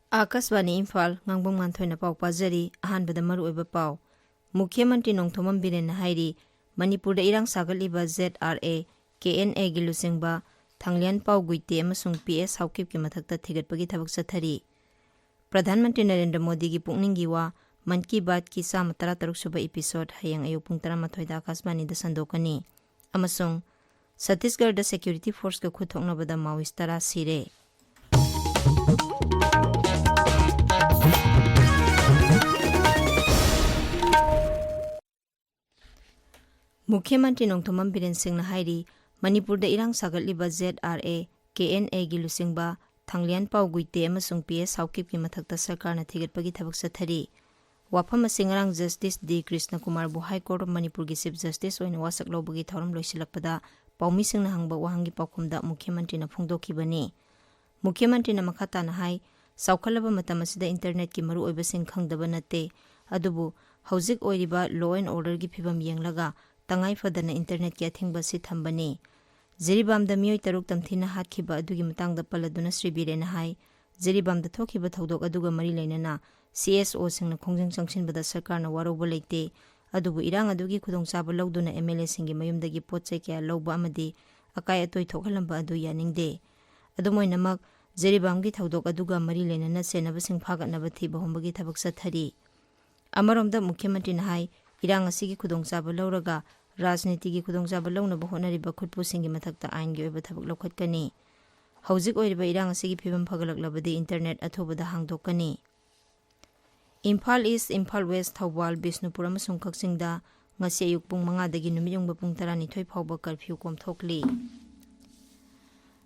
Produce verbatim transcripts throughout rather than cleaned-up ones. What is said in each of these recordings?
ꯑꯥꯀꯥꯁꯕꯥꯅꯤ ꯏꯝꯐꯥꯜ, ꯉꯥꯡꯕꯝ ꯉꯥꯟꯊꯣꯏꯅ ꯄꯥꯎ ꯄꯥꯖꯔꯤ꯫ ꯑꯍꯥꯟꯕꯗ ꯃꯔꯨꯑꯣꯏꯕ ꯄꯥꯎ꯫ ꯃꯨꯈ꯭ꯌ ꯃꯟꯇ꯭ꯔꯤ ꯅꯣꯡꯊꯣꯝꯕꯝ ꯕꯤꯔꯦꯟꯅ ꯍꯥꯏꯔꯤ, ꯃꯅꯤꯄꯨꯔꯗ ꯏꯔꯥꯡ ꯁꯥꯒꯠꯂꯤꯕ Z R A, K N ꯑꯦꯒꯤ ꯂꯨꯆꯤꯡꯕ ꯊꯥꯡꯂꯤꯌꯥꯟ ꯄꯥꯎ ꯒꯨꯏꯇꯦ ꯑꯃꯁꯨꯡ ꯄꯤ ꯑꯦꯁ ꯍꯥꯎꯀꯤꯞꯀꯤ ꯃꯊꯛꯇ ꯊꯤꯒꯠꯄꯒꯤ ꯊꯕꯛ ꯆꯠꯊꯔꯤ꯫ ꯄ꯭ꯔꯙꯥꯟ ꯃꯟꯇ꯭ꯔꯤ ꯅꯔꯦꯟꯗ꯭ꯔ ꯃꯣꯗꯤꯒꯤ ꯄꯨꯛꯅꯤꯡꯒꯤ ꯋꯥ, ꯃꯟ ꯀꯤ ꯕꯥꯠꯀꯤ ꯆꯥꯝꯃ ꯇꯔꯥ ꯇꯔꯨꯛ ꯁꯨꯕ episode ꯍꯌꯦꯡ ꯑꯌꯨꯛ ꯄꯨꯡ ꯇꯔꯥꯃꯥꯊꯣꯏꯗ ꯑꯥꯀꯥꯁꯕꯥꯅꯤꯗ ꯁꯟꯗꯣꯛꯀꯅꯤ꯫ ꯑꯃꯁꯨꯡ ꯁꯠꯇꯤꯁꯒꯔꯗ security forceꯀ ꯈꯨꯠ ꯊꯣꯛꯅꯕꯗ ꯃꯥꯑꯣꯏꯁ ꯇꯔꯥ ꯁꯤꯔꯦ꯫ ꯃꯨꯈ꯭ꯌ ꯃꯟꯇ꯭ꯔꯤ ꯅꯣꯡꯊꯣꯝꯕꯝ ꯕꯤꯔꯦꯟ ꯁꯤꯡꯅ ꯍꯥꯏꯔꯤ, ꯃꯅꯤꯄꯨꯔꯗ ꯏꯔꯥꯡ ꯁꯥꯒꯠꯂꯤꯕ Z R A, K N ꯑꯦꯒꯤ ꯂꯨꯆꯤꯡꯕ ꯊꯥꯡꯂꯤꯌꯥꯟ ꯄꯥꯎ ꯒꯨꯏꯇꯦ ꯑꯃꯁꯨꯡ ꯄꯤ ꯑꯦꯁ ꯍꯥꯎꯀꯤꯞꯀꯤ ꯃꯊꯛꯇ ꯁꯔꯀꯥꯔꯅ ꯊꯤꯒꯠꯄꯒꯤ ꯊꯕꯛ ꯆꯠꯊꯔꯤ꯫ ꯋꯥꯐꯝ ꯑꯁꯤ ꯉꯔꯥꯡ ꯖꯁꯇꯤꯁ ꯗꯤ ꯀ꯭ꯔꯤꯁꯅ ꯀꯨꯃꯥꯔꯕꯨ High Court of ꯃꯅꯤꯄꯨꯔꯒꯤ Chief Justice ꯑꯣꯏꯅ ꯋꯥꯁꯛ ꯂꯧꯕꯒꯤ ꯊꯧꯔꯝ ꯂꯣꯏꯁꯤꯜꯂꯛꯄꯗ ꯄꯥꯎꯃꯤꯁꯤꯡꯅ ꯍꯪꯕ ꯋꯥꯍꯪꯒꯤ ꯄꯥꯎꯈꯨꯝꯗ ꯃꯨꯈ꯭ꯌ ꯃꯟꯇ꯭ꯔꯤꯅ ꯐꯣꯡꯗꯣꯛꯈꯤꯕꯅꯤ꯫ ꯃꯨꯈ꯭ꯌ ꯃꯟꯇ꯭ꯔꯤꯅ ꯃꯈꯥ ꯇꯥꯅ ꯍꯥꯏ, ꯆꯥꯎꯈꯠꯂꯕ ꯃꯇꯝ ꯑꯁꯤꯗ internetꯀꯤ ꯃꯔꯨꯑꯣꯏꯕꯁꯤꯡ ꯈꯪꯗꯕ ꯅꯠꯇꯦ, ꯑꯗꯨꯕꯨ ꯍꯧꯖꯤꯛ ꯑꯣꯏꯔꯤꯕ law and orderꯒꯤ ꯐꯤꯕꯝ ꯌꯦꯡꯂꯒ ꯇꯉꯥꯏ ꯐꯗꯅ internetꯀꯤ ꯑꯊꯤꯡꯕ ꯑꯁꯤ ꯊꯝꯕꯅꯤ꯫ ꯖꯤꯔꯤꯕꯥꯝꯗ ꯃꯤꯑꯣꯏ ꯇꯔꯨꯛ ꯇꯝꯊꯤꯅ ꯍꯥꯠꯈꯤꯕ ꯑꯗꯨꯒꯤ ꯃꯇꯥꯡꯗ ꯄꯜꯂꯗꯨꯅ ꯁ꯭ꯔꯤ ꯕꯤꯔꯦꯟꯅ ꯍꯥꯏ, ꯖꯤꯔꯤꯕꯥꯝꯗ ꯊꯣꯛꯈꯤꯕ ꯊꯧꯗꯣꯛ ꯑꯗꯨꯒ ꯃꯔꯤ ꯂꯩꯅꯅ ꯁꯤ ꯑꯦꯁ ꯑꯣꯁꯤꯡꯅ ꯈꯣꯡꯖꯪ ꯆꯪꯁꯤꯟꯕꯗ ꯁꯔꯀꯥꯔꯅ ꯋꯥꯔꯧꯕ ꯂꯩꯇꯦ, ꯑꯗꯨꯕꯨ ꯏꯔꯥꯡ ꯑꯗꯨꯒꯤ ꯈꯨꯗꯣꯡꯆꯥꯕ ꯂꯧꯗꯨꯅ ꯑꯦꯝ ꯑꯦꯜ ꯑꯦꯁꯤꯡꯒꯤ ꯃꯌꯨꯝꯗꯒꯤ ꯄꯣꯠ ꯆꯩ ꯀꯌꯥ ꯂꯧꯕ ꯑꯃꯗꯤ ꯑꯀꯥꯏ ꯑꯇꯣꯏ ꯊꯣꯛꯍꯜꯂꯝꯕ ꯑꯗꯨ ꯌꯥꯅꯤꯡꯗꯦ꯫ ꯑꯗꯨꯝ ꯑꯣꯏꯅꯃꯛ, ꯖꯤꯔꯤꯕꯥꯝꯒꯤ ꯊꯧꯗꯣꯛ ꯑꯗꯨꯒ ꯃꯔꯤ ꯂꯩꯅꯅ ꯆꯦꯟꯅꯕꯁꯤꯡ ꯐꯥꯒꯠꯅꯕ ꯊꯤꯕ ꯍꯨꯝꯕꯒꯤ ꯊꯕꯛ ꯆꯠꯊꯔꯤ꯫ ꯑꯃꯔꯣꯝꯗ ꯃꯨꯈ꯭ꯌ ꯃꯟꯇ꯭ꯔꯤꯅ ꯍꯥꯏ, ꯏꯔꯥꯡ ꯑꯁꯤꯒꯤ ꯈꯨꯗꯣꯡꯆꯥꯕ ꯂꯧꯔꯒ ꯔꯥꯖꯅꯤꯇꯤꯒꯤ ꯈꯨꯗꯣꯡꯆꯥꯕ ꯂꯧꯅꯕ ꯍꯣꯠꯅꯔꯤꯕ ꯈꯨꯠꯄꯨꯁꯤꯡꯒꯤ ꯃꯊꯛꯇ ꯑꯥꯏꯟꯒꯤ ꯑꯣꯏꯕ ꯊꯕꯛ ꯂꯧꯈꯠꯀꯅꯤ꯫ ꯍꯧꯖꯤꯛ ꯑꯣꯏꯔꯤꯕ ꯏꯔꯥꯡ ꯑꯁꯤꯒꯤ ꯐꯤꯕꯝ ꯐꯒꯠꯂꯛꯂꯕꯗꯤ internet ꯑꯊꯨꯕꯗ ꯍꯥꯡꯗꯣꯛꯀꯅꯤ꯫ ꯏꯝꯐꯥꯜ ꯏꯁ, ꯏꯝꯐꯥꯜ ꯋꯦꯁ, ꯊꯧꯕꯥꯜ, ꯕꯤꯁꯅꯨꯄꯨꯔ ꯑꯃꯁꯨꯡ ꯀꯛꯆꯤꯡꯗ ꯉꯁꯤ ꯑꯌꯨꯛ ꯄꯨꯡ ꯃꯉꯥꯗꯒꯤ ꯅꯨꯃꯤꯠ ꯌꯨꯡꯕ ꯄꯨꯡ ꯇꯔꯥꯅꯤꯊꯣꯏ ꯐꯥꯎꯕ curfew ꯀꯣꯝꯊꯣꯛꯂꯤ꯫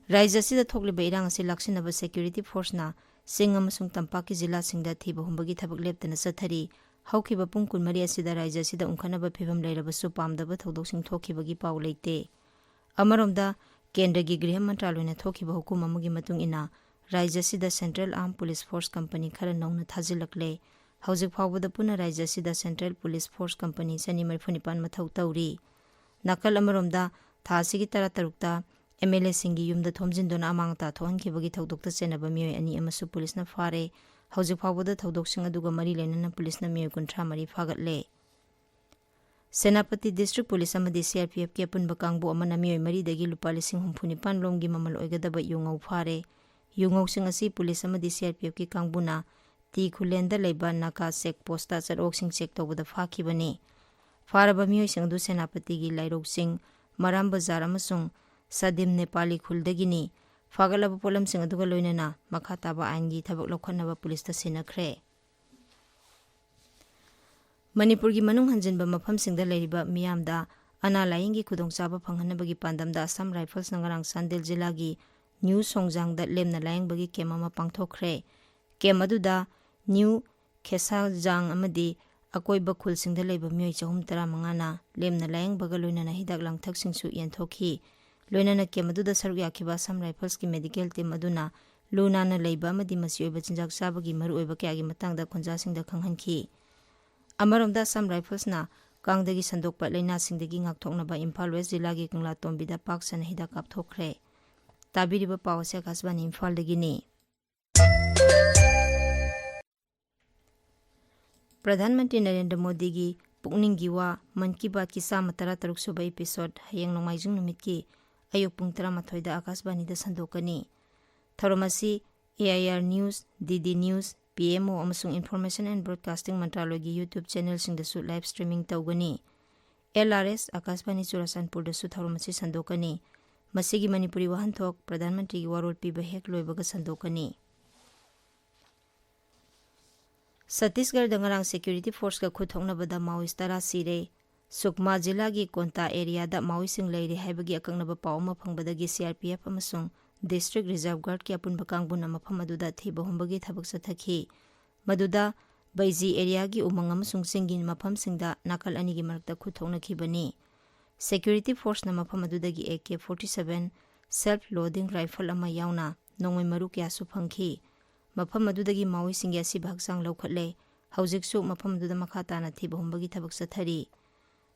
ꯔꯥꯖ꯭ꯌ ꯑꯁꯤꯗ ꯊꯣꯛꯂꯤꯕ ꯏꯔꯥꯡ ꯑꯁꯤ ꯂꯥꯛꯁꯤꯟꯅꯕ security forceꯅ ꯆꯤꯡ ꯑꯃꯁꯨꯡ ꯇꯝꯄꯥꯛꯀꯤ ꯖꯤꯂꯥꯁꯤꯡꯗ ꯊꯤꯕ ꯍꯨꯝꯕꯒꯤ ꯊꯕꯛ ꯂꯦꯞꯇꯅ ꯆꯠꯊꯔꯤ꯫ ꯍꯧꯈꯤꯕ ꯄꯨꯡ ꯀꯨꯟꯃꯔꯤ ꯑꯁꯤꯗ ꯔꯥꯖ꯭ꯌ ꯑꯁꯤꯗ ꯎꯪꯈꯠꯅꯕ ꯐꯤꯕꯝ ꯂꯩꯔꯕꯁꯨ ꯄꯥꯝꯗꯕ ꯊꯧꯗꯣꯛꯁꯤꯡ ꯊꯣꯛꯈꯤꯕꯒꯤ ꯄꯥꯎ ꯂꯩꯇꯦ꯫ ꯑꯃꯔꯣꯝꯗ, ꯀꯦꯟꯗ꯭ꯔꯒꯤ ꯒ꯭ꯔꯤꯍ ꯃꯟꯇ꯭ꯔꯥꯂꯣꯏꯅ ꯊꯣꯛꯈꯤꯕ ꯍꯨꯀꯨꯝ ꯑꯃꯒꯤ ꯃꯇꯨꯡ ꯏꯟꯅ, ꯔꯥꯖ꯭ꯌ ꯑꯁꯤꯗ Central Armed Police Force company ꯈꯔ ꯅꯧꯅ ꯊꯥꯖꯤꯜꯂꯛꯂꯦ꯫ ꯍꯧꯖꯤꯛ ꯐꯥꯎꯕꯗ ꯄꯨꯟꯅ ꯔꯥꯖ꯭ꯌ ꯑꯁꯤꯗ Central Police Force company ꯆꯅꯤ ꯃꯔꯤꯐꯨ ꯅꯤꯄꯥꯟ ꯃꯊꯧ ꯇꯧꯔꯤ꯫ ꯅꯥꯀꯜ ꯑꯃꯔꯣꯝꯗ, ꯊꯥ ꯑꯁꯤꯒꯤ ꯇꯔꯥꯇꯔꯨꯛꯇ ꯑꯦꯝ ꯑꯦꯜ ꯑꯦꯁꯤꯡꯒꯤ ꯌꯨꯝꯗ ꯊꯣꯝꯖꯤꯟꯗꯨꯅ ꯑꯃꯥꯡ ꯑꯇꯥ ꯊꯣꯛꯍꯟꯈꯤꯕꯒꯤ ꯊꯧꯗꯣꯛꯇ ꯆꯦꯟꯅꯕ ꯃꯤꯑꯣꯏ ꯑꯅꯤ ꯑꯃꯁꯨ ꯄꯨꯂꯤꯁꯅ ꯐꯥꯔꯦ꯫ ꯍꯧꯖꯤꯛ ꯐꯥꯎꯕꯗ ꯊꯧꯗꯣꯛꯁꯤꯡ ꯑꯗꯨꯒ ꯃꯔꯤ ꯂꯩꯅꯅ ꯄꯨꯂꯤꯁꯅ ꯃꯤꯑꯣꯏ ꯀꯨꯟꯊ꯭ꯔꯥ ꯃꯔꯤ ꯐꯥꯒꯠꯂꯦ꯫ ꯁꯦꯅꯥꯄꯇꯤ ꯗꯤꯁꯇ꯭ꯔꯤꯛ ꯄꯨꯂꯤꯁ ꯑꯃꯗꯤ ꯁꯤ ꯑꯥꯔ ꯄꯤ ꯑꯦꯐꯀꯤ ꯑꯄꯨꯟꯕ ꯀꯥꯡꯕꯨ ꯑꯃꯅ ꯃꯤꯑꯣꯏ ꯃꯔꯤꯗꯒꯤ ꯂꯨꯄꯥ ꯂꯤꯁꯤꯡ ꯍꯨꯝꯐꯨ ꯅꯤꯄꯥꯟ ꯂꯣꯝꯒꯤ ꯃꯃꯜ ꯑꯣꯏꯒꯗꯕ ꯌꯨꯉꯧ ꯐꯥꯔꯦ꯫ ꯌꯨꯉꯧꯁꯤꯡ ꯑꯁꯤ ꯄꯨꯂꯤꯁ ꯑꯃꯗꯤ ꯁꯤ ꯑꯥꯔ ꯄꯤ ꯑꯦꯐꯀꯤ ꯀꯥꯡꯕꯨꯅ ꯇꯤ ꯈꯨꯂꯦꯟꯗ ꯂꯩꯕ ꯅꯥꯀꯥ ꯆꯦꯛ ꯄꯣꯁꯇ ꯆꯠꯑꯣꯛꯁꯤꯡ ꯆꯦꯛ ꯇꯧꯕꯗ ꯐꯥꯈꯤꯕꯅꯤ꯫ ꯐꯥꯔꯕ ꯃꯤꯑꯣꯏꯁꯤꯡ ꯑꯗꯨ ꯁꯦꯅꯥꯄꯇꯤꯒꯤ ꯂꯥꯏꯔꯣꯛ ꯆꯤꯡ, ꯃꯔꯥꯝ ꯕꯖꯥꯔ ꯑꯃꯁꯨꯡ ꯁꯥꯗꯤꯝ ꯅꯦꯄꯥꯂꯤ ꯈꯨꯜꯗꯒꯤꯅꯤ꯫ ꯐꯥꯒꯠꯂꯕ ꯄꯣꯠꯂꯝꯁꯤꯡ ꯑꯗꯨꯒ ꯂꯣꯏꯅꯅ ꯃꯈꯥ ꯇꯥꯕ ꯑꯥꯏꯟꯒꯤ ꯊꯕꯛ ꯂꯧꯈꯠꯅꯕ ꯄꯨꯂꯤꯁꯇ ꯁꯤꯟꯅꯈ꯭ꯔꯦ꯫ ꯃꯅꯤꯄꯨꯔꯒꯤ ꯃꯅꯨꯡ ꯍꯟꯖꯤꯟꯕ ꯃꯐꯝꯁꯤꯡꯗ ꯂꯩꯔꯤꯕ ꯃꯤꯌꯥꯝꯗ ꯑꯅꯥ ꯂꯥꯌꯦꯡꯒꯤ ꯈꯨꯗꯣꯡꯆꯥꯕ ꯐꯪꯍꯟꯅꯕꯒꯤ ꯄꯥꯟꯗꯝꯗ ꯑꯁꯥꯝ ꯔꯥꯏꯐꯜꯁꯅ ꯉꯔꯥꯡ ꯆꯥꯟꯗꯦꯜ ꯖꯤꯂꯥꯒꯤ ꯅ꯭ꯌꯨ ꯁꯣꯡꯖꯥꯡꯗ ꯂꯦꯝꯅ ꯂꯥꯌꯦꯡꯕꯒꯤ ꯀꯦꯝ ꯑꯃ ꯄꯥꯡꯊꯣꯛꯈ꯭ꯔꯦ꯫ ꯀꯦꯝ ꯑꯗꯨꯗ ꯅ꯭ꯌꯨ ꯈꯦꯁꯥꯖꯥꯡ ꯑꯃꯗꯤ ꯑꯀꯣꯏꯕ ꯈꯨꯜꯁꯤꯡꯗ ꯂꯩꯕ ꯃꯤꯑꯣꯏ ꯆꯍꯨꯝ ꯇꯔꯥꯃꯉꯥꯅ ꯂꯦꯝꯅ ꯂꯥꯌꯦꯡꯕꯒ ꯂꯣꯏꯅꯅ ꯍꯤꯗꯥꯛ ꯂꯥꯡꯊꯛꯁꯤꯡꯁꯨ ꯌꯦꯟꯊꯣꯛꯈꯤ꯫ ꯂꯣꯏꯅꯅ ꯀꯦꯝ ꯑꯗꯨꯗ ꯁꯔꯨꯛ ꯌꯥꯈꯤꯕ ꯑꯁꯥꯝ ꯔꯥꯏꯐꯜꯁꯀꯤ ꯃꯦꯗꯤꯀꯦꯜ ꯇꯤꯝ ꯑꯗꯨꯅ ꯂꯨ ꯅꯥꯟꯅ ꯂꯩꯕ ꯑꯃꯗꯤ ꯃꯆꯤ ꯑꯣꯏꯕ ꯆꯤꯟꯖꯥꯛ ꯆꯥꯕꯒꯤ ꯃꯔꯨꯑꯣꯏꯕ ꯀꯌꯥꯒꯤ ꯃꯇꯥꯡꯗ ꯈꯨꯟꯖꯥꯁꯤꯡꯗ ꯈꯪꯍꯟꯈꯤ꯫ ꯑꯃꯔꯣꯝꯗ ꯑꯁꯥꯝ ꯔꯥꯏꯐꯜꯁꯅ ꯀꯥꯡꯗꯒꯤ ꯁꯟꯗꯣꯛꯄ ꯂꯥꯏꯅꯥꯁꯤꯡꯗꯒꯤ ꯉꯥꯛꯊꯣꯛꯅꯕ ꯏꯝꯐꯥꯜ ꯋꯦꯁ ꯖꯤꯂꯥꯒꯤ ꯀꯪꯂꯥꯇꯣꯝꯕꯤꯗ ꯄꯥꯛ ꯁꯟꯅ ꯍꯤꯗꯥꯛ ꯀꯥꯞꯊꯣꯛꯈ꯭ꯔꯦ꯫ ꯇꯥꯕꯤꯔꯤꯕ ꯄꯥꯎ ꯑꯁꯤ ꯑꯀꯥꯁꯕꯥꯅꯤ ꯏꯝꯐꯥꯜꯗꯒꯤꯅꯤ꯫ ꯄ꯭ꯔꯙꯥꯟ ꯃꯟꯇ꯭ꯔꯤ ꯅꯔꯦꯟꯗ꯭ꯔ ꯃꯣꯗꯤꯒꯤ ꯄꯨꯛꯅꯤꯡꯒꯤ ꯋꯥ ꯃꯟ ꯀꯤ ꯕꯥꯠꯀꯤ ꯆꯥꯝꯃ ꯇꯔꯥ ꯇꯔꯨꯛ ꯁꯨꯕ ꯏꯄꯤꯁꯣꯗ ꯍꯌꯦꯡ ꯅꯣꯡꯃꯥꯏꯖꯤꯡ ꯅꯨꯃꯤꯠꯀꯤ ꯑꯌꯨꯛ ꯄꯨꯡ ꯇꯔꯥꯃꯥꯊꯣꯏꯗ ꯑꯀꯥꯁꯕꯥꯅꯤꯗ ꯁꯟꯗꯣꯛꯀꯅꯤ꯫ ꯊꯧꯔꯝ ꯑꯁꯤ A I R news, D D news, P M O ꯑꯃꯁꯨꯡ ꯏꯟꯐꯣꯔꯃꯦꯁꯟ ꯑꯦꯟ ꯕ꯭ꯔꯣꯗꯀꯥꯁꯇꯤꯡ ꯃꯟꯇ꯭ꯔꯥꯂꯣꯏꯒꯤ YouTube ꯆꯦꯅꯦꯜꯁꯤꯡꯗꯁꯨ ꯂꯥꯏꯚ ꯁ꯭ꯇ꯭ꯔꯤꯃꯤꯡ ꯇꯧꯒꯅꯤ꯫ ꯑꯦꯜ ꯑꯥꯔ ꯑꯦꯁ ꯑꯀꯥꯁꯕꯥꯅꯤ ꯆꯨꯔꯥꯆꯥꯟꯄꯨꯔꯗꯁꯨ ꯊꯧꯔꯝ ꯑꯁꯤ ꯁꯟꯗꯣꯛꯀꯅꯤ꯫ ꯃꯁꯤꯒꯤ ꯃꯅꯤꯄꯨꯔꯤ ꯋꯥꯍꯟꯊꯣꯛ ꯄ꯭ꯔꯙꯥꯟ ꯃꯟꯇ꯭ꯔꯤꯒꯤ ꯋꯥꯔꯣꯜ ꯄꯤꯕ ꯍꯦꯛ ꯂꯣꯏꯕꯒ ꯁꯟꯗꯣꯛꯀꯅꯤ꯫ ꯁꯠꯇꯤꯁꯒꯔꯗ ꯉꯔꯥꯡ ꯁꯦꯀ꯭ꯌꯨꯔꯤꯇꯤ ꯐꯣꯔꯁꯀ ꯈꯨꯠ ꯊꯣꯛꯅꯕꯗ ꯃꯥꯑꯣꯏꯁ ꯇꯔꯥ ꯁꯤꯔꯦ꯫ ꯁꯨꯛꯃꯥ ꯖꯤꯂꯥꯒꯤ ꯀꯣꯟꯇꯥ ꯑꯦꯔꯤꯌꯥꯗ ꯃꯥꯑꯣꯏꯁꯤꯡ ꯂꯩꯔꯦ ꯍꯥꯏꯕꯒꯤ ꯑꯀꯛꯅꯕ ꯄꯥꯎ ꯑꯃ ꯐꯪꯕꯗꯒꯤ ꯁꯤ ꯑꯥꯔ ꯄꯤ ꯑꯦꯐ ꯑꯃꯁꯨꯡ ꯗꯤꯁꯇ꯭ꯔꯤꯛ ꯔꯤꯖꯔꯚ ꯒꯥꯔꯗꯀꯤ ꯑꯄꯨꯟꯕ ꯀꯥꯡꯕꯨꯅ ꯃꯐꯝ ꯑꯗꯨꯗ ꯊꯤꯕ ꯍꯨꯝꯕꯒꯤ ꯊꯕꯛ ꯆꯠꯊꯈꯤ꯫ ꯃꯗꯨꯗ ꯕꯩꯖꯤ ꯑꯦꯔꯤꯌꯥꯒꯤ ꯎꯃꯪ ꯑꯃꯁꯨꯡ ꯆꯤꯡꯒꯤ ꯃꯐꯝꯁꯤꯡꯗ ꯅꯥꯀꯜ ꯑꯅꯤꯒꯤ ꯃꯔꯛꯇ ꯈꯨꯠ ꯊꯣꯛꯅꯈꯤꯕꯅꯤ꯫ ꯁꯦꯀ꯭ꯌꯨꯔꯤꯇꯤ ꯐꯣꯔꯁꯅ ꯃꯐꯝ ꯑꯗꯨꯗꯒꯤ A K forty seven self lodging rifle ꯑꯃ ꯌꯥꯎꯅ ꯅꯣꯡꯃꯩ ꯃꯔꯨ ꯀꯌꯥꯁꯨ ꯐꯪꯈꯤ꯫ ꯃꯐꯝ ꯑꯗꯨꯗꯒꯤ ꯃꯥꯑꯣꯏꯁꯤꯡꯒꯤ ꯑꯁꯤꯕ ꯍꯛꯆꯥꯡ ꯂꯧꯈꯠꯂꯦ꯫ ꯍꯧꯖꯤꯛꯁꯨ ꯃꯐꯝ ꯑꯗꯨꯗ ꯃꯈꯥ ꯇꯥꯅ ꯊꯤꯕ ꯍꯨꯝꯕꯒꯤ ꯊꯕꯛ ꯆꯠꯊꯔꯤ꯫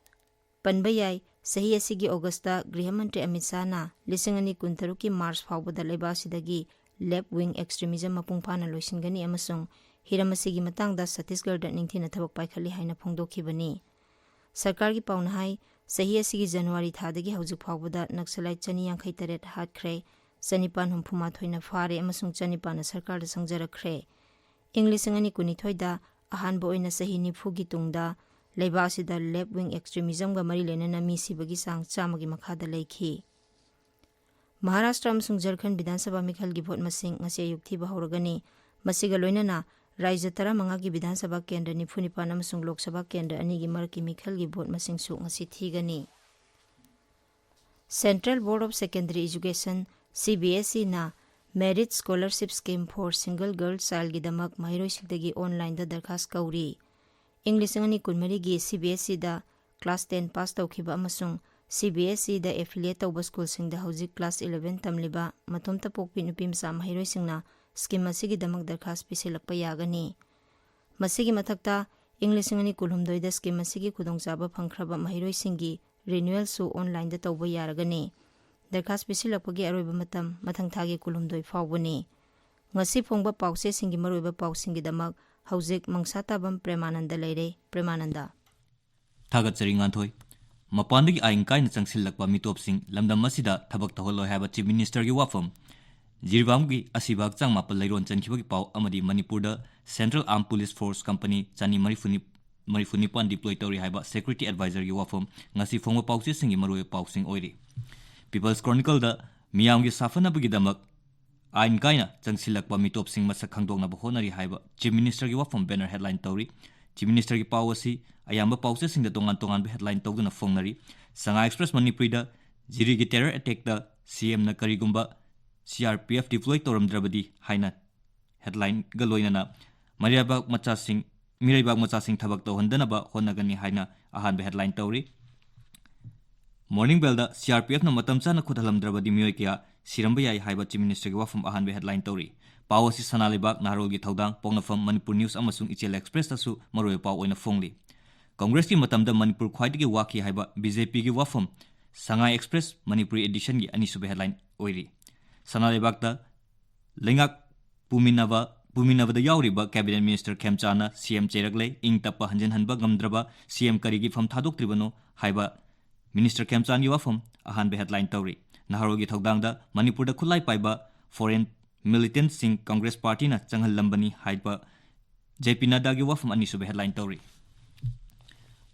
ꯄꯟꯕ ꯌꯥꯏ, ꯆꯍꯤ ꯑꯁꯤꯒꯤ ꯑꯣꯒꯁꯇ ꯒ꯭ꯔꯤꯍ ꯃꯟꯇ꯭ꯔꯤ ꯑꯃꯤꯠ ꯁꯥꯍꯅ ꯂꯤꯁꯤꯡ ꯑꯅꯤ ꯀꯨꯟꯇꯔꯨꯛꯀꯤ ꯃꯥꯔꯆ ꯐꯥꯎꯕꯗ ꯂꯩꯕꯥꯛ ꯑꯁꯤꯗꯒꯤ left wing extremism ꯃꯄꯨꯡ ꯐꯥꯅ ꯂꯣꯏꯁꯤꯟꯒꯅꯤ ꯑꯃꯁꯨꯡ ꯍꯤꯔꯝ ꯑꯁꯤꯒꯤ ꯃꯇꯥꯡꯗ ꯁꯠꯇꯤꯁꯒꯔꯗ ꯅꯤꯡꯊꯤꯅ ꯊꯕꯛ ꯄꯥꯏꯈꯠꯂꯤ ꯍꯥꯏꯅ ꯐꯣꯡꯗꯣꯛꯈꯤꯕꯅꯤ꯫ ꯁꯔꯀꯥꯔꯒꯤ ꯄꯥꯎꯅ ꯍꯥꯏ, ꯆꯍꯤ ꯑꯁꯤꯒꯤ ꯖꯅꯋꯥꯔꯤ ꯊꯥꯗꯒꯤ ꯍꯧꯖꯤꯛ ꯐꯥꯎꯕꯗ ꯅꯛꯁꯂꯥꯏꯠ ꯆꯅꯤ ꯌꯥꯡꯈꯩ ꯇꯔꯦꯠ ꯍꯥꯠꯈ꯭ꯔꯦ, ꯆꯅꯤꯄꯥꯟ ꯍꯨꯝꯐꯨ ꯃꯥꯊꯣꯏꯅ ꯐꯥꯔꯦ ꯑꯃꯁꯨꯡ ꯆꯅꯤꯄꯥꯟꯅ ꯁꯔꯀꯥꯔꯗ ꯆꯪꯖꯔꯛꯈ꯭ꯔꯦ꯫ ꯏꯪ ꯂꯤꯁꯤꯡ ꯑꯅꯤ ꯀꯨꯟꯅꯤꯊꯣꯏꯗ ꯑꯍꯥꯟꯕ ꯑꯣꯏꯅ ꯆꯍꯤ ꯅꯤꯐꯨꯒꯤ ꯇꯨꯡꯗ ꯂꯩꯕꯥꯛ ꯑꯁꯤꯗ left wing extremism ꯒ ꯃꯔꯤ ꯂꯩꯅꯅ ꯃꯤ ꯁꯤꯕꯒꯤ ꯆꯥꯡ ꯆꯥꯝꯃꯒꯤ ꯃꯈꯥꯗ ꯂꯩꯈꯤ꯫ ꯃꯍꯥꯔꯥꯁꯇ꯭ꯔ ꯑꯃꯁꯨꯡ ꯖꯔꯈꯟ ꯕꯤꯙꯥꯟ ꯁꯚꯥ ꯃꯤꯈꯜꯒꯤ ꯚꯣꯠ ꯃꯁꯤꯡ ꯉꯁꯤ ꯑꯌꯨꯛ ꯊꯤꯕ ꯍꯧꯔꯒꯅꯤ꯫ ꯃꯁꯤꯒ ꯂꯣꯏꯅꯅ ꯔꯥꯖ꯭ꯌ ꯇꯔꯥꯃꯉꯥꯒꯤ ꯕꯤꯙꯥꯟ ꯁꯚꯥ ꯀꯦꯟꯗ꯭ꯔ ꯅꯤꯐꯨ ꯅꯤꯄꯥꯟ ꯑꯃꯁꯨꯡ ꯂꯣꯛ ꯁꯚꯥ ꯀꯦꯟꯗ꯭ꯔ ꯑꯅꯤꯒꯤ ꯃꯔꯛꯀꯤ ꯃꯤꯈꯜꯒꯤ ꯚꯣꯠ ꯃꯁꯤꯡꯁꯨ ꯉꯁꯤ ꯊꯤꯒꯅꯤ꯫ Central Board of Secondary Education, C B S E ꯅ Merit Scholarship Scheme for Single Girl Child ꯒꯤꯗꯃꯛ ꯃꯍꯩꯔꯣꯏꯁꯤꯡꯗꯒꯤ online ꯗ ꯗꯔꯈꯥꯁ ꯀꯧꯔꯤ꯫ ꯏꯪ ꯂꯤꯁꯤꯡ ꯑꯅꯤ ꯀꯨꯟꯃꯔꯤꯒꯤ C B S E ꯗ class ten pass ꯇꯧꯈꯤꯕ ꯑꯃꯁꯨꯡ C B S E ꯗ affiliate ꯇꯧꯕ ꯁ꯭ꯀꯨꯜꯁꯤꯡꯗ ꯍꯧꯖꯤꯛ class eleven ꯇꯝꯂꯤꯕ ꯃꯇꯣꯝꯇ ꯄꯣꯛꯄꯤ ꯅꯨꯄꯤꯃꯆꯥ ꯃꯍꯩꯔꯣꯏꯁꯤꯡꯅ scheme ꯑꯁꯤꯒꯤꯗꯃꯛ ꯗꯔꯈꯥꯁ ꯄꯤꯁꯤꯜꯂꯛꯄ ꯌꯥꯒꯅꯤ꯫ ꯃꯁꯤꯒꯤ ꯃꯊꯛꯇ, ꯏꯪ ꯂꯤꯁꯤꯡ ꯑꯅꯤ ꯀꯨꯟꯍꯨꯝꯗꯣꯏꯗ scheme ꯑꯁꯤꯒꯤ ꯈꯨꯗꯣꯡꯆꯥꯕ ꯐꯪꯈ꯭ꯔꯕ ꯃꯍꯩꯔꯣꯏꯁꯤꯡꯒꯤ renewal ꯁꯨ online ꯗ ꯇꯧꯕ ꯌꯥꯔꯒꯅꯤ꯫ ꯗꯔꯈꯥꯁ ꯄꯤꯁꯤꯜꯂꯛꯄꯒꯤ ꯑꯔꯣꯏꯕ ꯃꯇꯝ ꯃꯊꯪ ꯊꯥꯒꯤ ꯀꯨꯟꯍꯨꯝꯗꯣꯏ ꯐꯥꯎꯕꯅꯤ꯫ ꯉꯁꯤ ꯐꯣꯡꯕ ꯄꯥꯎꯆꯦꯁꯤꯡꯒꯤ ꯃꯔꯨꯑꯣꯏꯕ ꯄꯥꯎꯁꯤꯡꯒꯤꯗꯃꯛ ꯍꯧꯖꯤꯛ ꯃꯪꯁꯥꯇꯥꯕꯝ ꯄ꯭ꯔꯦꯃꯥꯅꯟꯗ ꯂꯩꯔꯦ꯫ ꯄ꯭ꯔꯦꯃꯥꯅꯟꯗ꯫ ꯊꯥꯒꯠꯆꯔꯤ, ꯉꯥꯟꯊꯣꯏ꯫ ꯃꯄꯥꯟꯗꯒꯤ ꯑꯥꯏꯟ ꯀꯥꯏꯅ ꯆꯪꯁꯤꯜꯂꯛꯄ ꯃꯤꯇꯣꯞꯁꯤꯡ ꯂꯝꯗꯝ ꯑꯁꯤꯗ ꯊꯕꯛ ꯇꯧꯍꯜꯂꯣꯏ ꯍꯥꯏꯕ Chief Minister ꯒꯤ ꯋꯥꯐꯝ, ꯖꯤꯔꯤꯕꯥꯝꯒꯤ ꯑꯁꯤꯕ ꯍꯛꯆꯥꯡ ꯃꯥꯄꯜ ꯂꯩꯔꯣꯟ ꯆꯟꯈꯤꯕꯒꯤ ꯄꯥꯎ ꯑꯃꯗꯤ ꯃꯅꯤꯄꯨꯔꯗ Central Armed Police Force company ꯆꯅꯤ ꯃꯔꯤꯐꯨ ꯃꯔꯤꯐꯨ ꯅꯤꯄꯥꯟ deploy ꯇꯧꯔꯤ ꯍꯥꯏꯕ Security Advisor ꯒꯤ ꯋꯥꯐꯝ ꯉꯁꯤ ꯐꯣꯡꯕ ꯄꯥꯎꯆꯦꯁꯤꯡꯒꯤ ꯃꯔꯨꯑꯣꯏꯕ ꯄꯥꯎꯁꯤꯡ ꯑꯣꯏꯔꯤ꯫ People's Chronicle ꯗ ꯃꯤꯌꯥꯝꯒꯤ ꯁꯥꯐꯅꯕꯒꯤꯗꯃꯛ ꯑꯥꯏꯟ ꯀꯥꯏꯅ ꯆꯪꯁꯤꯜꯂꯛꯄ ꯃꯤꯇꯣꯞꯁꯤꯡ ꯃꯁꯛ ꯈꯪꯗꯣꯛꯅꯕ ꯍꯣꯠꯅꯔꯤ ꯍꯥꯏꯕ Chief Minister ꯒꯤ ꯋꯥꯐꯝ banner headline ꯇꯧꯔꯤ꯫ Chief Minister ꯒꯤ ꯄꯥꯎ ꯑꯁꯤ ꯑꯌꯥꯝꯕ ꯄꯥꯎꯆꯦꯁꯤꯡꯗ ꯇꯣꯉꯥꯟ ꯇꯣꯉꯥꯟꯕ headline ꯇꯧꯗꯨꯅ ꯐꯣꯡꯅꯔꯤ꯫ Sangha Express ꯃꯅꯤꯄꯨꯔꯤꯗ ꯖꯤꯔꯤꯒꯤ terror attack ꯇ C M ꯅ ꯀꯔꯤꯒꯨꯝꯕ C R P F deploy ꯇꯧꯔꯝꯗ꯭ꯔꯕꯗꯤ ꯍꯥꯏꯅ headline ꯒ ꯂꯣꯏꯅꯅ ꯃꯩꯔꯩꯕꯥꯛ ꯃꯆꯥꯁꯤꯡ, ꯃꯤꯔꯩꯕꯥꯛ ꯃꯆꯥꯁꯤꯡ ꯊꯕꯛ ꯇꯧꯍꯟꯗꯅꯕ ꯍꯣꯠꯅꯒꯅꯤ ꯍꯥꯏꯅ ꯑꯍꯥꯟꯕ headline ꯇꯧꯔꯤ꯫ Morning Bell ꯗ C R P F ꯅ ꯃꯇꯝ ꯆꯥꯅ ꯈꯨꯠ ꯍꯜꯂꯝꯗ꯭ꯔꯕꯗꯤ ꯃꯤꯑꯣꯏ ꯀꯌꯥ ꯁꯤꯔꯝꯕ ꯌꯥꯏ ꯍꯥꯏꯕ Chief Minister ꯒꯤ ꯋꯥꯐꯝ ꯑꯍꯥꯟꯕ headline ꯇꯧꯔꯤ꯫ ꯄꯥꯎ ꯑꯁꯤ ꯁꯅꯥ ꯂꯩꯕꯥꯛ, ꯅꯍꯥꯔꯣꯜꯒꯤ ꯊꯧꯗꯥꯡ, ꯄꯣꯛꯅꯐꯝ, ꯃꯅꯤꯄꯨꯔ News ꯑꯃꯁꯨꯡ ꯏꯆꯦꯜ Express ꯇꯁꯨ ꯃꯔꯨꯑꯣꯏꯕ ꯄꯥꯎ ꯑꯣꯏꯅ ꯐꯣꯡꯂꯤ꯫ ꯀꯪꯒ꯭ꯔꯦꯁꯀꯤ ꯃꯇꯝꯗ ꯃꯅꯤꯄꯨꯔ ꯈ꯭ꯋꯥꯏꯗꯒꯤ ꯋꯥꯈꯤ ꯍꯥꯏꯕ ꯕꯤ ꯖꯦ ꯄꯤꯒꯤ ꯋꯥꯐꯝ ꯁꯉꯥꯏ ꯑꯦꯛꯁꯄ꯭ꯔꯦꯁ ꯃꯅꯤꯄꯨꯔꯤ ꯑꯦꯗꯤꯁꯟꯒꯤ ꯑꯅꯤꯁꯨꯕ ꯍꯦꯗꯂꯥꯏꯟ ꯑꯣꯏꯔꯤ꯫ ꯁꯅꯥ ꯂꯩꯕꯥꯛꯇ ꯂꯩꯉꯥꯛ ꯄꯨꯃꯤꯟꯅꯕ, ꯄꯨꯃꯤꯟꯅꯕꯗ ꯌꯥꯎꯔꯤꯕ ꯀꯦꯕꯤꯅꯦꯠ ꯃꯤꯅꯤꯁꯇꯔ ꯈꯦꯝꯆꯥꯟꯅ ꯁꯤ ꯑꯦꯝ ꯆꯩꯔꯛꯂꯦ, ꯏꯪ ꯇꯞꯄ ꯍꯟꯖꯤꯟꯍꯟꯕ ꯉꯝꯗ꯭ꯔꯕ ꯁꯤ ꯑꯦꯝ ꯀꯔꯤꯒꯤ ꯐꯝ ꯊꯥꯗꯣꯛꯇ꯭ꯔꯤꯕꯅꯣ ꯍꯥꯏꯕ ꯃꯤꯅꯤꯁꯇꯔ ꯈꯦꯝꯆꯥꯟꯒꯤ ꯋꯥꯐꯝ ꯑꯍꯥꯟꯕ ꯍꯦꯗꯂꯥꯏꯟ ꯇꯧꯔꯤ꯫ ꯅꯍꯥꯔꯣꯜꯒꯤ ꯊꯧꯗꯥꯡꯗ ꯃꯅꯤꯄꯨꯔꯗ ꯈꯨꯠꯂꯥꯏ ꯄꯥꯏꯕ ꯐꯣꯔꯦꯟ ꯃꯤꯂꯤꯇꯦꯟꯠꯁꯤꯡ ꯀꯪꯒ꯭ꯔꯦꯁ ꯄꯥꯔꯇꯤꯅ ꯆꯪꯍꯜꯂꯝꯕꯅꯤ ꯍꯥꯏꯕ ꯖꯦ ꯄꯤ ꯅꯗ꯭ꯗꯥꯒꯤ ꯋꯥꯐꯝ ꯑꯅꯤꯁꯨꯕ ꯍꯦꯗꯂꯥꯏꯟ ꯇꯧꯔꯤ꯫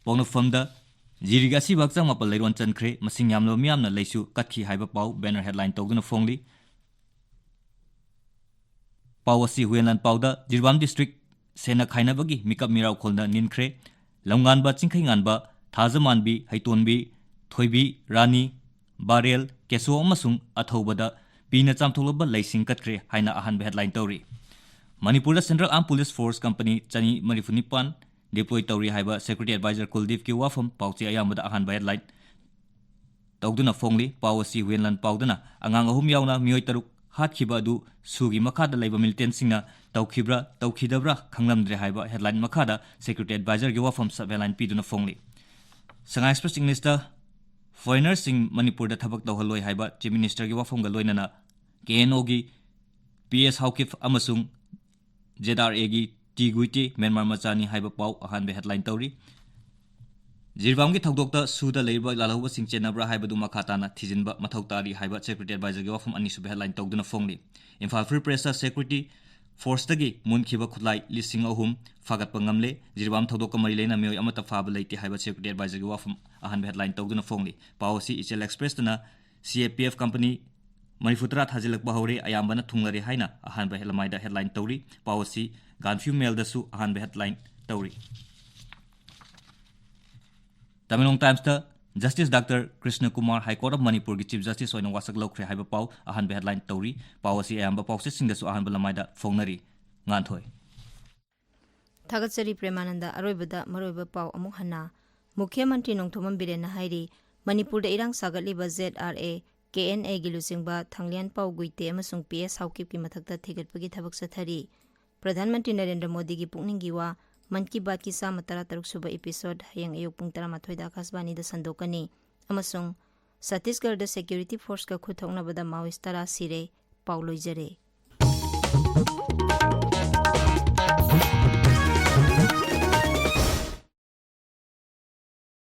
ꯄꯣꯛꯅꯐꯝꯗ ꯖꯤꯔꯤꯒꯤ ꯑꯁꯤꯕ ꯍꯛꯆꯥꯡ ꯃꯥꯄꯜ ꯂꯩꯔꯣꯟ ꯆꯟꯈ꯭ꯔꯦ, ꯃꯁꯤꯡ ꯌꯥꯝꯂꯕ ꯃꯤꯌꯥꯝꯅ ꯂꯩꯁꯨ ꯀꯠꯈꯤ ꯍꯥꯏꯕ ꯄꯥꯎ ꯕꯦꯅꯔ ꯍꯦꯗꯂꯥꯏꯟ ꯇꯧꯗꯨꯅ ꯐꯣꯡꯂꯤ꯫ ꯄꯥꯎ ꯑꯁꯤ ꯍꯨꯌꯦꯟ ꯂꯥꯟꯄꯥꯎꯗ ꯖꯤꯔꯤꯕꯥꯝ ꯗꯤꯁꯇ꯭ꯔꯤꯛ ꯁꯦꯟꯅ ꯈꯥꯏꯅꯕꯒꯤ ꯃꯤꯀꯞ ꯃꯤꯔꯥꯎꯈꯣꯜꯗ ꯅꯤꯟꯈ꯭ꯔꯦ꯫ ꯂꯝꯉꯥꯟꯕ, ꯆꯤꯡꯈꯩꯉꯥꯟꯕ, ꯊꯥꯖꯃꯥꯟꯕꯤ, ꯍꯩꯇꯣꯟꯕꯤ, ꯊꯣꯏꯕꯤ, ꯔꯥꯅꯤ, ꯕꯥꯔꯦꯜ, ꯀꯦꯁꯣ ꯑꯃꯁꯨꯡ ꯑꯊꯧꯕꯗ ꯄꯤꯅ ꯆꯥꯝꯊꯣꯛꯂꯕ ꯂꯩꯁꯤꯡ ꯀꯠꯈ꯭ꯔꯦ ꯍꯥꯏꯅ ꯑꯍꯥꯟꯕ ꯍꯦꯗꯂꯥꯏꯟ ꯇꯧꯔꯤ꯫ ꯃꯅꯤꯄꯨꯔꯗ ꯁꯦꯟꯇ꯭ꯔꯦꯜ ꯑꯥꯔꯝ ꯄꯨꯂꯤꯁ ꯐꯣꯔꯁ ꯀꯝꯄꯅꯤ ꯆꯅꯤ ꯃꯔꯤꯐꯨ ꯅꯤꯄꯥꯟ ꯗꯤꯄ꯭ꯂꯣꯏ ꯇꯧꯔꯤ ꯍꯥꯏꯕ ꯁꯦꯀ꯭ꯌꯨꯔꯤꯇꯤ ꯑꯦꯗꯚꯥꯏꯖꯔ ꯀꯨꯜꯗꯤꯞꯀꯤ ꯋꯥꯐꯝ ꯄꯥꯎꯆꯦ ꯑꯌꯥꯝꯕꯗ ꯑꯍꯥꯟꯕ ꯍꯦꯗꯂꯥꯏꯟ ꯇꯧꯗꯨꯅ ꯐꯣꯡꯂꯤ꯫ ꯄꯥꯎ ꯑꯁꯤ ꯍꯨꯌꯦꯟ ꯂꯥꯟꯄꯥꯎꯗꯅ ꯑꯉꯥꯡ ꯑꯍꯨꯝ ꯌꯥꯎꯅ ꯃꯤꯑꯣꯏ ꯇꯔꯨꯛ ꯍꯥꯠꯈꯤꯕ ꯑꯗꯨ ꯁꯨꯒꯤ ꯃꯈꯥꯗ ꯂꯩꯕ ꯃꯤꯂꯤꯇꯦꯟꯁꯤꯡꯅ ꯇꯧꯈꯤꯕ꯭ꯔꯥ ꯇꯧꯈꯤꯗꯕ꯭ꯔꯥ ꯈꯪꯂꯝꯗ꯭ꯔꯦ ꯍꯥꯏꯕ ꯍꯦꯗꯂꯥꯏꯟ ꯃꯈꯥꯗ ꯁꯦꯀ꯭ꯌꯨꯔꯤꯇꯤ ꯑꯦꯗꯚꯥꯏꯖꯔꯒꯤ ꯋꯥꯐꯝ ꯁꯕ ꯍꯦꯗꯂꯥꯏꯟ ꯄꯤꯗꯨꯅ ꯐꯣꯡꯂꯤ꯫ ꯁꯉꯥꯏ ꯑꯦꯛꯁꯄ꯭ꯔꯦꯁ ꯏꯪꯂꯤꯁꯇ ꯐꯣꯔꯦꯅꯔꯁꯤꯡ ꯃꯅꯤꯄꯨꯔꯗ ꯊꯕꯛ ꯇꯧꯍꯜꯂꯣꯏ ꯍꯥꯏꯕ ꯆꯤꯐ ꯃꯤꯅꯤꯁꯇꯔꯒꯤ ꯋꯥꯐꯝꯒ ꯂꯣꯏꯅꯅ ꯀꯦ ꯑꯦꯟ ꯑꯣꯒꯤ ꯄꯤ ꯑꯦꯁ ꯍꯥꯎꯀꯤꯞ ꯑꯃꯁꯨꯡ ꯖꯦꯗ ꯑꯥꯔ ꯑꯦꯒꯤ ꯇꯤ ꯒꯨꯏꯇꯦ ꯃ꯭ꯌꯥꯟꯃꯥꯔ ꯃꯆꯥꯅꯤ ꯍꯥꯏꯕ ꯄꯥꯎ ꯑꯍꯥꯟꯕ ꯍꯦꯗꯂꯥꯏꯟ ꯇꯧꯔꯤ꯫ ꯖꯤꯔꯤꯕꯥꯝꯒꯤ ꯊꯧꯗꯣꯛꯇ ꯁꯨꯗ ꯂꯩꯔꯤꯕ ꯂꯥꯜꯍꯧꯕꯁꯤꯡ ꯆꯦꯟꯅꯕ꯭ꯔꯥ ꯍꯥꯏꯕꯗꯨ ꯃꯈꯥ ꯇꯥꯅ ꯊꯤꯖꯤꯟꯕ ꯃꯊꯧ ꯇꯥꯔꯤ ꯍꯥꯏꯕ ꯁꯦꯀ꯭ꯌꯨꯔꯤꯇꯤ ꯑꯦꯗꯚꯥꯏꯖꯔꯒꯤ ꯋꯥꯐꯝ ꯑꯅꯤꯁꯨꯕ ꯍꯦꯗꯂꯥꯏꯟ ꯇꯧꯗꯨꯅ ꯐꯣꯡꯂꯤ꯫ ꯏꯝꯐꯥꯜ ꯐ꯭ꯔꯤ ꯄ꯭ꯔꯦꯁꯇ ꯁꯦꯀ꯭ꯌꯨꯔꯤꯇꯤ ꯐꯣꯔꯁꯇꯒꯤ ꯃꯨꯟꯈꯤꯕ ꯈꯨꯠꯂꯥꯏ ꯂꯤꯁꯤꯡ ꯑꯍꯨꯝ ꯐꯥꯒꯠꯄ ꯉꯝꯂꯦ꯫ ꯖꯤꯔꯤꯕꯥꯝ ꯊꯧꯗꯣꯛꯀ ꯃꯔꯤ ꯂꯩꯅ ꯃꯤꯑꯣꯏ ꯑꯃꯠꯇ ꯐꯥꯕ ꯂꯩꯇꯦ ꯍꯥꯏꯕ ꯁꯦꯀ꯭ꯌꯨꯔꯤꯇꯤ ꯑꯦꯗꯚꯥꯏꯖꯔꯒꯤ ꯋꯥꯐꯝ ꯑꯍꯥꯟꯕ ꯍꯦꯗꯂꯥꯏꯟ ꯇꯧꯗꯨꯅ ꯐꯣꯡꯂꯤ꯫ ꯄꯥꯎ ꯑꯁꯤ ꯏꯆꯦꯜ ꯑꯦꯛꯁꯄ꯭ꯔꯦꯁꯇꯅ ꯁꯤ ꯑꯦ ꯄꯤ ꯑꯦꯐ ꯀꯝꯄꯅꯤ ꯃꯔꯤꯐꯨꯇꯔꯥ ꯊꯥꯖꯤꯜꯂꯛꯄ ꯍꯧꯔꯦ, ꯑꯌꯥꯝꯕꯅ ꯊꯨꯡꯂꯔꯦ ꯍꯥꯏꯅ ꯑꯍꯥꯟꯕ ꯂꯃꯥꯏꯗ ꯍꯦꯗꯂꯥꯏꯟ ꯇꯧꯔꯤ꯫ ꯄꯥꯎ ꯑꯁꯤ ꯒꯥꯟꯐ꯭ꯌꯨ ꯃꯦꯜꯗꯁꯨ ꯑꯍꯥꯟꯕ ꯍꯦꯗꯂꯥꯏꯟ ꯇꯧꯔꯤ꯫ ꯇꯃꯦꯡꯂꯣꯡ ꯇꯥꯏꯝꯁꯇ justice doctor Krishna Kumar high court of ꯃꯅꯤꯄꯨꯔꯒꯤ ꯆꯤꯐ ꯖꯁꯇꯤꯁ ꯑꯣꯏꯅ ꯋꯥꯁꯛ ꯂꯧꯈ꯭ꯔꯦ ꯍꯥꯏꯕ ꯄꯥꯎ ꯑꯍꯥꯟꯕ ꯍꯦꯗꯂꯥꯏꯟ ꯇꯧꯔꯤ꯫ ꯄꯥꯎ ꯑꯁꯤ ꯑꯌꯥꯝꯕ ꯄꯥꯎꯆꯦꯁꯤꯡꯗꯁꯨ ꯑꯍꯥꯟꯕ ꯂꯃꯥꯏꯗ ꯐꯣꯡꯅꯔꯤ꯫ ꯉꯥꯟꯊꯣꯏ꯫ ꯊꯥꯒꯠꯆꯔꯤ ꯄ꯭ꯔꯦꯃꯥꯅꯟꯗ꯫ ꯑꯔꯣꯏꯕꯗ ꯃꯔꯨꯑꯣꯏꯕ ꯄꯥꯎ ꯑꯃꯨꯛ ꯍꯟꯅ꯫ ꯃꯨꯈ꯭ꯌ ꯃꯟꯇ꯭ꯔꯤ ꯅꯣꯡꯊꯣꯝꯕꯝ ꯕꯤꯔꯦꯟꯅ ꯍꯥꯏꯔꯤ, ꯃꯅꯤꯄꯨꯔꯗ ꯏꯔꯥꯡ ꯁꯥꯒꯠꯂꯤꯕ Z R A, K N ꯑꯦꯒꯤ ꯂꯨꯆꯤꯡꯕ ꯊꯥꯡꯂꯤꯌꯥꯟꯄꯥꯎ ꯒꯨꯏꯇꯦ ꯑꯃꯁꯨꯡ ꯄꯤ ꯑꯦꯁ ꯍꯥꯎꯀꯤꯞꯀꯤ ꯃꯊꯛꯇ ꯊꯤꯒꯠꯄꯒꯤ ꯊꯕꯛ ꯆꯠꯊꯔꯤ꯫ ꯄ꯭ꯔꯙꯥꯟ ꯃꯟꯇ꯭ꯔꯤ ꯅꯔꯦꯟꯗ꯭ꯔ ꯃꯣꯗꯤꯒꯤ ꯄꯨꯛꯅꯤꯡꯒꯤ ꯋꯥ ꯃꯟ ꯀꯤ ꯕꯥꯠꯀꯤ ꯆꯥꯝꯃ ꯇꯔꯥ ꯇꯔꯨꯛ ꯁꯨꯕ episode ꯍꯌꯦꯡ ꯑꯌꯨꯛ ꯄꯨꯡ ꯇꯔꯥꯃꯥꯊꯣꯏꯗ ꯑꯀꯥꯁꯕꯥꯅꯤꯗ ꯁꯟꯗꯣꯛꯀꯅꯤ꯫ ꯑꯃꯁꯨꯡ ꯁꯠꯇꯤꯁꯒꯔꯗ security forceꯀ ꯈꯨꯠ ꯊꯣꯛꯅꯕꯗ Maoist ꯇꯔꯥ ꯁꯤꯔꯦ꯫ ꯄꯥꯎ ꯂꯣꯏꯖꯔꯦ꯫